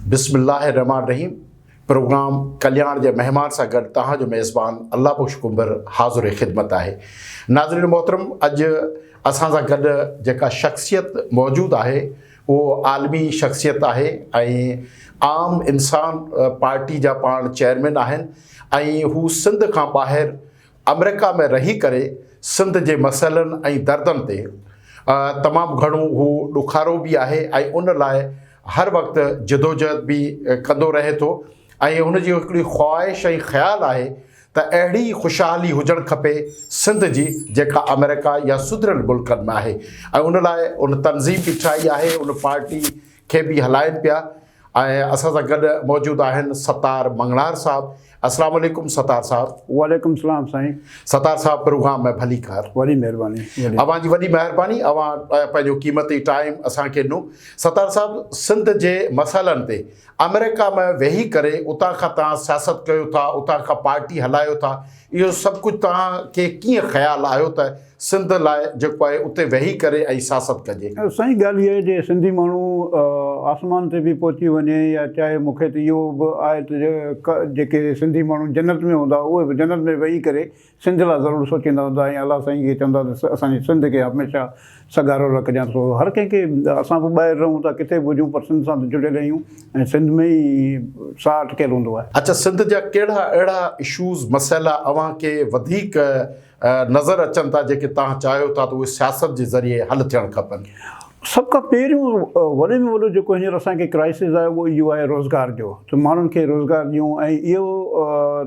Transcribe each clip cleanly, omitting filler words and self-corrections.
بسم الله الرحمٰن الرحيم پروگرام ڪلياڻ جي مهمان سان گڏ توهان جو ميزبان الله بخش ڪنڀر حاضر خدمت آهي. ناظرين محترم اڄ اسان سان گڏ جيڪا شخصيت موجود آهي اهو عالمي شخصيت آهي ۽ عام انسان پارٽي جا پاڻ چيئرمين آهن ۽ هو سنڌ کان ٻاهر آمريڪا ۾ رهي ڪري سنڌ جي مسئلن ۽ دردن تي تمام گهڻو هو ڏکارو به آهي ۽ ان لاء هر وقت جدوجهد به ڪندو رهي ٿو ۽ هن جي هڪڙي خواهش ۽ خيال آهي ته اهڙي خوشحالي هجڻ کپي سنڌ جي جيڪا آمريڪا يا سڌريل ملڪن ۾ آهي ۽ ان لاء ان تنظيم به ٺاهي آهي ان پارٽي کي به هلائين پيا ۽ اسان سان گڏ موجود آهن ستار مڱڻهار صاحب السلام عليڪم ستار صاحب. وعليڪم السلام سائين. ستار صاحب پروگرام ۾ ڀليڪار. وڏي مهرباني. اوهان جي وڏي مهرباني اوهان پنهنجو قيمتي ٽائيم اسان کي ڏنو. ستار صاحب سنڌ جي مسئلن تي آمريڪا ۾ ويهي ڪري اتان کان توهان سياست ڪيو ٿا اتان کان پارٽي هلايو ٿا اهو سڀ ڪجهه توهان کي ڪيئن خيال آيو ته سنڌ لاء جيڪو آهي اتي ويهي ڪري ۽ سياست ڪجي. سائين ڳالهه اها آهي جي سنڌي ماڻهو آسمان تي به پهچي وڃي يا چاهي مون کي ته اهو به آهي ته جيڪي سنڌي ماڻهو جنت ۾ هوندا اهي به جنت ۾ ويهي ڪري سنڌ لاء ضرور سوچيندا هوندا ۽ الله سائين کي چوندا ته اسان جي سنڌ کي هميشه سگهارو رکجان سو هر ڪنهن کي اسان به ٻاهر رهون ٿا ڪٿي به هجون پر سنڌ سان ته جڙيل آهيون ۽ سنڌ ۾ ئي ساهه اٽڪيل هوندو آهي. اڇا سنڌ جا ڪهڙا اهڙا اشوز مسئلا اوهان کي وڌيڪ نظر اچن ٿا جيڪي توهان چاهيو ٿا ته اهي سياست جي ذريعي حل ٿيڻ کپن؟ سڀ کان پهريون وڏي ۾ وڏو جيڪو هينئر اسان کي ڪرائسز آهي اهو اهو آهي روزگار جو ته ماڻهن کي روزگار ڏيون ۽ اهو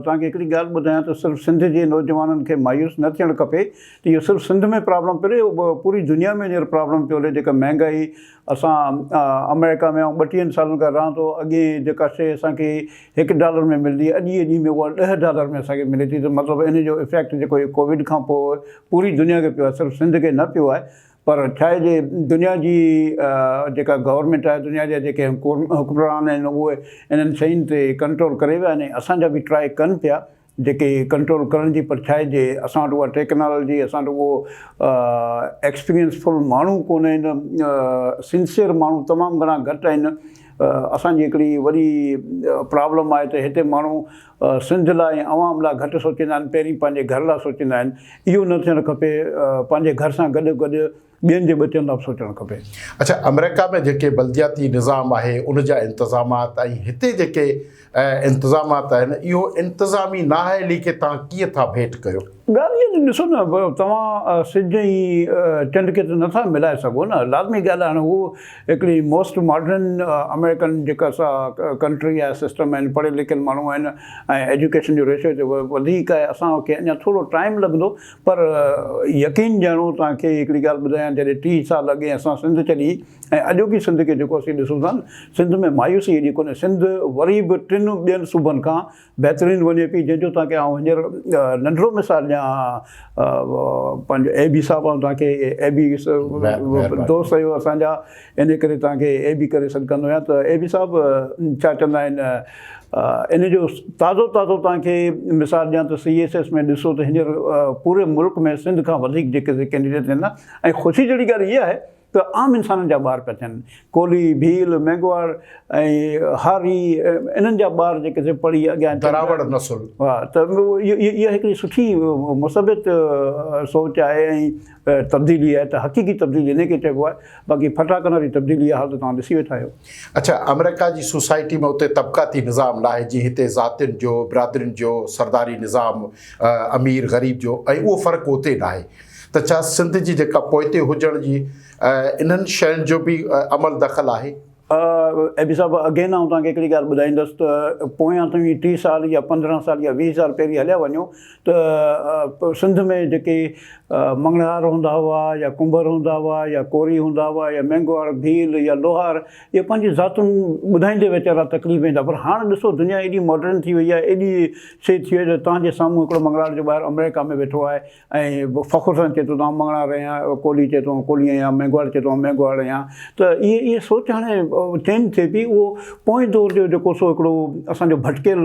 توهان کي هڪڙي ڳالهه ٻڌايان ته صرف سنڌ جي نوجوانن کي مايوس نه ٿيڻ کپي ته اهو صرف سنڌ ۾ پرابلم پيو رهي پوري دنيا ۾ هينئر پرابلم پيو هلي جيڪا مهنگائي اسان آمريڪا ۾ آئون ٻٽيهن سالن کان رهان ٿو اڳي جيڪا شيء اسان کي هڪ ڊالر ۾ ملندي اڄ جي ڏينهن ۾ اها ڏهه ڊالر ۾ اسان کي ملي ٿي ته مطلب ان جو افيڪٽ جيڪو اهو ڪووڊ کان پوء پوري دنيا کي پيو آهي صرف سنڌ کي نه پيو آهي پر ڇا آهي جي دنيا جي جيڪا گورنمينٽ آهي دنيا جا جيڪي حڪمران آهن اهي انهن شين تي ڪنٽرول ڪري ويا آهن ۽ اسان جا به ٽرائي ڪن پيا جيڪي ڪنٽرول ڪرڻ جي پر ڇا آهي جي اسان وٽ اها ٽيڪنالاجي اسان وٽ اهو ايڪسپيرينس فل ماڻهو ڪونه آهن سنسيئر ماڻهو تمام گهڻا گهٽ آهن اسان جي هڪڙي وڏي پرابلم آهي ته هتي ماڻهو سنڌ لاء ۽ عوام لاء گهٽ سوچيندا آهن پهرين پنهنجي گهر لاء سوچيندا آهن اهو نه ٿيڻ کپي پنهنجي گهر سان گڏ گڏ ٻين جي ٻچن لاء به سوچڻ کپي. اڇا آمريڪا ۾ جيڪي بلدياتي نظام آهي ان جا انتظامات ۽ هتي جيڪي انتظامات آهن اهو انتظامي نااهلي کي توهان ڪيئن ٿا ڀيٽ ڪيو؟ ڳالهه اها ته ڏسو نه توهان سج ۽ چنڊ کي ته نٿا ملائي سگهو نه لازمي ڳالهه آهي هاڻي هو هڪڙي موسٽ ماڊرن آمريڪن جيڪا سا ڪنٽري آهي سسٽم آهن پڙهيل لکيل ماڻهو آهن ۽ ايجوڪيشن جو ريشو هتي وڌيڪ آهي اسان کي اڃا ٿورو ٽائيم لڳندو پر يقين ڄاڻو توهان کي هڪڙي ڳالهه ٻڌايان جڏهن 30 سال اڳي اسان سنڌ ڇڏي ۽ اڄوڪي سنڌ کي جيڪو اسين ڏسون ٿا نه سنڌ ۾ مايوسي ايڏي ڪونهي سنڌ وري به ٽن ٻين صوبن کان بهترين وڃي پئي جنهن جو توهان کي آئون هينئر ننڍڙو مثال ڏيان پنهنجو اي بي صاحب آئون توهان کي اي بي دوست آهيو اسان جا ان ڪري توهان کي اي بي ڪري سڏ ڪندو آهيان ته اي بي صاحب ڇا چوندا آهن ان جو تازو تازو توهان کي مثال ڏيان ته سي ايس ايس ۾ ڏسو ته هينئر پوري ملڪ ۾ سنڌ کان وڌيڪ جيڪي ڪينڊيڊيٽ آهن ۽ خوشي جهڙي ڳالهه اها آهي ته عام انسانن جا ٻار پيا ٿين ڪولهي ڀيل مينگهواڙ ۽ هاري انهن جا ٻار جيڪي سي پڙهي اڳيان اچن دراوڙ نسل. ها ته اها هڪڙي سٺي مثبت سوچ آهي ۽ تبديلي آهي ته حقيقي تبديلي انهي کي چئبو آهي باقي ڦٽاڪن واري تبديلي جا حال ته توهان ڏسي ويٺا آهيو. اڇا آمريڪا جي سوسائٽي ۾ اتي طبقاتي نظام ناهي جيئن هتي ذاتين جو برادرين جو سرداري نظام امير غريب جو ۽ اهو فرق اتي ناهي ته ڇا سنڌ جي جيڪا پوئتي هجڻ جي انهن شين جو به عمل دخل آهي؟ اي بي صاحب اگين آئون توهان کي هڪڙي ڳالهه ٻڌائيندس ته پويان توهين 30 سال يا 15 سال يا 20 سال پهرين هليا وڃو ته سنڌ ۾ جيڪي مڱڻهار هوندا هئا يا ڪنڀر هوندا هئا يا ڪوري هوندا هئا يا مينگهواڙ ڀيل يا لوهار اهي پنهنجي ذاتن ٻڌائيندي ويچارا تڪليف ۾ ايندا پر هاڻ ڏسو دنيا ايڏي ماڊرن ٿي وئي آهي ايڏي شي ٿي وئي ته توهان جي سامهون هڪڙو مڱڻهار جو ٻاهر آمريڪا ۾ ويٺو آهي ۽ فخر سان چئي ٿو ته آئون مڱڻهار آهيان، ڪولهي چئي ٿو آئون ڪولهي آهيان، مينگهواڙ چئي ٿو آئون مينگهواڙ آهيان ته اهي اهي سوچ هاڻي چينج ٿئي پئي اهو پوئين دور جو جيڪو سو هڪڙو اسان جو ڀٽڪيل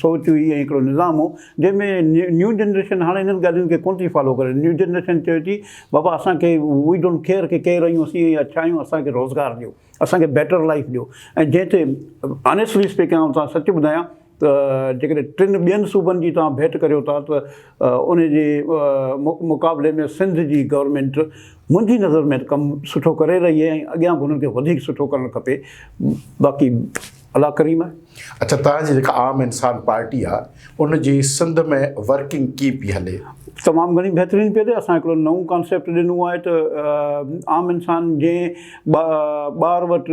سوچ هئي ۽ هڪڙو نظام هو جنهن ۾ نيو جنريشن هاڻي انهن ڳالهين کي ڪونه ٿي فالو ڪري نيو جنريشن چوي ٿي بابا اسان کي we don't care ڪي ڪير آهيون اسين يا ڇا آهيون اسان کي روزگار ڏيو اسان کي بيٽر لائيف ڏيو ۽ جنهن تي آنيسٽلي اسپيڪنگ آئون توهان سچ ٻڌايان ته جيڪڏهن ٽن ٻين صوبن جي توهان ڀيٽ ڪريو ٿا ته ان جي مقابلي ۾ سنڌ جي گورنمينٽ منهنجي نظر ۾ ڪم سٺو ڪري رهي آهي ۽ اڳيان به انهن کي وڌيڪ سٺو ڪرڻ کپي باقي الله ڪريم آهي. اڇا توهان جي جيڪا عام انسان پارٽي آ ان جي سنڌ ۾ ورڪنگ ڪيئن پئي هلي؟ تمام گهڻي بهترين پئي هلي اسان هڪڙو نئون ڪانسيپٽ ڏنو آهي ته عام انسان جنهن ٻار وٽ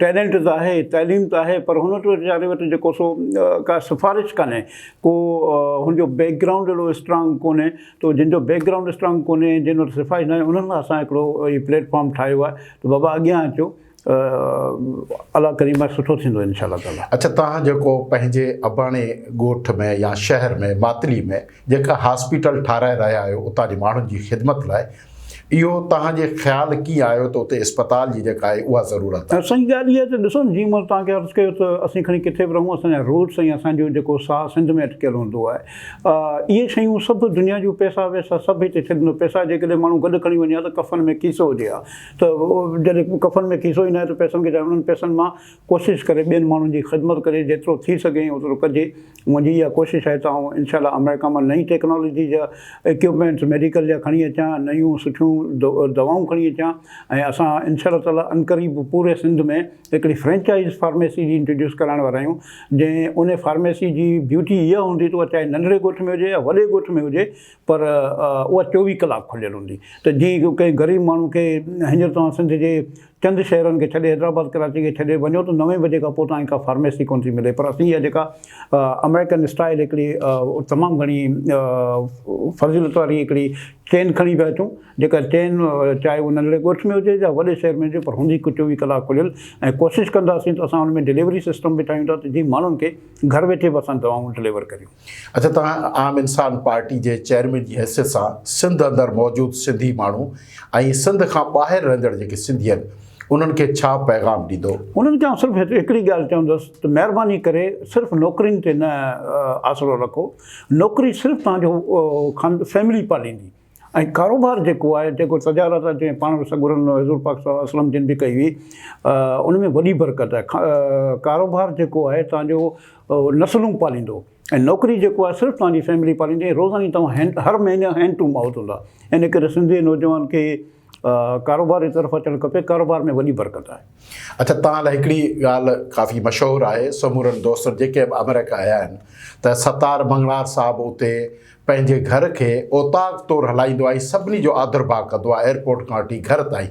ٽيلنٽ ته آهي تعليم ته آهي پر هن وٽ ويچاري وٽ جيڪو سو ڪا سفارش ڪانهي ڪو هن جو بيڪ گرائونڊ اهڙو اسٽرانگ ڪونهي ته جن جو بيڪ گرائونڊ اسٽرانگ ڪونهي جن وٽ سفارش ناهي انهن لاء اسان هڪڙو هي پليٽ فارم ٺاهيو آهي ته بابا اڳيان اچو الله ڪريم آهي سٺو ٿيندو انشاء الله تعالي. اڇا توهان جيڪو پنهنجي اباڻي ڳوٺ ۾ يا شهر ۾ ماتلي ۾ جيڪا هاسپيٽل ٺاهرائي رهيا آهيو اتان جي ماڻهن جي خدمت لاء اهو توهان جي خيال ڪيئن آيو ته اتي اسپتال جي جيڪا آهي اها ضرورت آهي؟ سائين ڳالهه اها ته ڏسو نه جيئن مون توهان کي عرض ڪيو ته اسين کڻي ڪٿي به رهون اسان جا روٽس ۽ اسان جو جيڪو ساهه سنڌ ۾ اٽڪيل هوندو آهي اهي شيون سڀ دنيا جون پئسا وئسا سڀ هتي ڇڏيندو پئسا جيڪڏهن ماڻهو گڏ کڻي وڃي ها ته ڪفن ۾ کيسو هجي ها ته جڏهن ڪفن ۾ کيسو ئي ناهي ته پئسن کي ڇا انهن پئسن مان ڪوشش ڪري ٻين ماڻهن جي خدمت ڪري جيترو ٿي سگهي اوترو ڪجي منهنجي اها ڪوشش آهي ته آئون انشاء الله آمريڪا مان نئين ٽيڪنالاجي جا اڪيوپمينٽس ميڊيڪل جا کڻي اچان نيون سٺيون دوائون کڻي اچان ۽ اسان انشاء الله تعالي عنقريب پوري سنڌ ۾ هڪڙي فرينچائز فارميسي جي انٽروڊيوس ڪرائڻ وارا آهيون جنهن ان فارميسي جي بيوٽي اها هوندي ته اها چاهي ننڍڙي ڳوٺ ۾ هجي يا وڏي ڳوٺ ۾ هجي پر اها چوويهه ڪلاڪ کليل هوندي ته جيئن ڪنهن غريب ماڻهو کي هينئر توهان سنڌ جي چند شهرن کي ڇڏي حيدرآباد ڪراچي کي ڇڏي وڃو ته نوين بجي کان پوء توهان کي ڪا فارميسي ڪونه ٿي ملي پر اسين اها جيڪا آمريڪن اسٽائل هڪڙي تمام گهڻي فضيلت واري هڪڙي چين کڻي پيا اچون جيڪا چين چاهي اهو ننڍڙي ڳوٺ ۾ هجي يا وڏي شهر ۾ هجي پر هوندي هڪ چوويهه ڪلاڪ کليل ۽ ڪوشش ڪنداسين ته اسان ان ۾ ڊليوري سسٽم به ٺاهيون ٿا ته جيئن ماڻهن کي گهر ويٺي به اسان دوائون ڊليور ڪريون. اڇا توهان عام انسان پارٽي جي چيئرمين جي حيثيت سان سنڌ اندر موجود سنڌي ماڻهو ۽ سنڌ کان ٻاهر رهندڙ جيڪي سنڌي آهن انهن کي ڇا پيغام ڏيندو؟ انهن کي آئون صرف هڪڙي ڳالهه چوندس ته مهرباني ڪري صرف نوڪرين تي نه آسرو رکو نوڪري صرف توهان جو فيملي پاليندي ۽ ڪاروبار جيڪو آهي جيڪو تجارت آهي جنهن پاڻ سڳورن حضور پاڪ صلي الله عليه وسلم جن به ڪئي هئي ان ۾ وڏي برڪت آهي ڪاروبار جيڪو آهي توهان جو نسلون پاليندو ۽ نوڪري جيڪو آهي صرف توهان جي فيملي پاليندي ۽ روزاني توهان هينڊ هر مهيني هينڊ ٽو مائوٿ هوندا ان ڪري سنڌي نوجوان کي ڪاروبار جي طرف اچڻ کپي ڪاروبار ۾ وڏي برڪت آهي. اڇا توهان لاء هڪڙي ڳالهه ڪافي مشهور آهي سمورن دوستن جيڪي به آمريڪا آيا آهن ته ستار مڱڻهار صاحب اتي پنهنجي گهر کي اوطاق طور هلائيندو آهي سڀني جو آڌر ڀاء ڪندو آهي ايئرپورٽ کان وٺي گهر تائين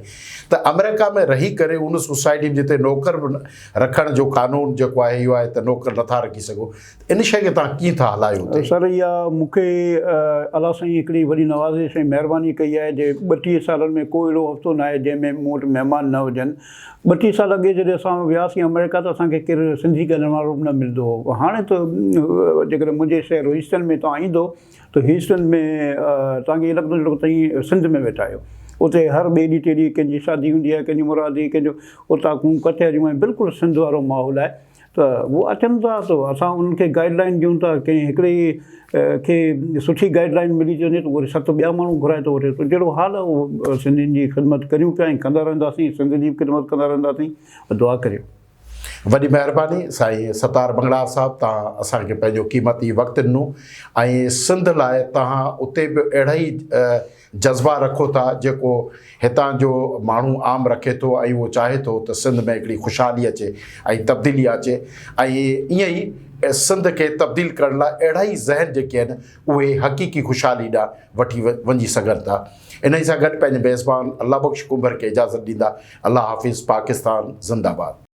ته آمريڪا ۾ رهي ڪري ان سوسائٽي ۾ جتي نوڪر به رکڻ جو قانون جيڪو آهي اهو آهي ته نوڪر نٿا رکي سگهو ته ان شيء کي توهان ڪيئن ٿا هلايو اتي؟ سر اها مون کي الله سائين هڪڙي وڏي نوازش ۽ مهرباني ڪئي آهي جي 32 سالن ۾ ڪو اهڙو هفتو ناهي جنهن ۾ مون وٽ مهمان نه هجن 32 سال اڳي جڏهن اسان وياسين آمريڪا ته اسان کي ڪير سنڌي ڳالهائڻ وارو به نه ملندو هو. هاڻي ته جيڪڏهن منهنجي شهر هيوسٽن ۾ توهان ايندو ته هيوسٽن ۾ توهان کي ائين لڳندو ڄڻ توهين سنڌ ۾ ويٺا آهيو. اتي هر ٻئي ڏينهن ٽئين ڏينهن ڪنهن جي شادي هوندي آهي، ڪنهن جي مرادي، ڪنهن جو اوطاقون، ڪچهريون ۽ بلڪل سنڌ وارو ماحول آهي. ته هو اچن ٿا ته اسان انهن کي گائيڊ لائين ڏيون ٿا ڪنهن هڪڙي کي سٺي گائيڊ لائين ملي ٿي وڃي ته وري ست ٻيا ماڻهو گهرائي ٿو وٺي ته جهڙو حال آهي اهو سنڌين جي خدمت ڪريون پيا ۽ ڪندا رهنداسين سنڌ جي به خدمت ڪندا رهنداسين دعا ڪريو. وڏي مهرباني سائين ستار بنگڙار صاحب توهان اسان کي پنهنجو قيمتي وقت ڏنو ۽ سنڌ لاء توهان اتي به اهڙا ئي جذبا رکو ٿا جيڪو هتان جو ماڻهو عام رکي ٿو ۽ اهو چاهي ٿو ته سنڌ ۾ هڪڙي خوشحالي اچي ۽ تبديلي اچي ۽ ائين ئي سنڌ کي تبديل ڪرڻ لاء اهڙا ئي ذهن جيڪي آهن اهي حقيقي خوشحالي ڏانهن وٺي وڃي سگهن ٿا. انهي سان گڏ پنهنجي ميزبان الله بخش ڪنڀر کي اجازت ڏيندا. الله حافظ پاڪستان زنده باد.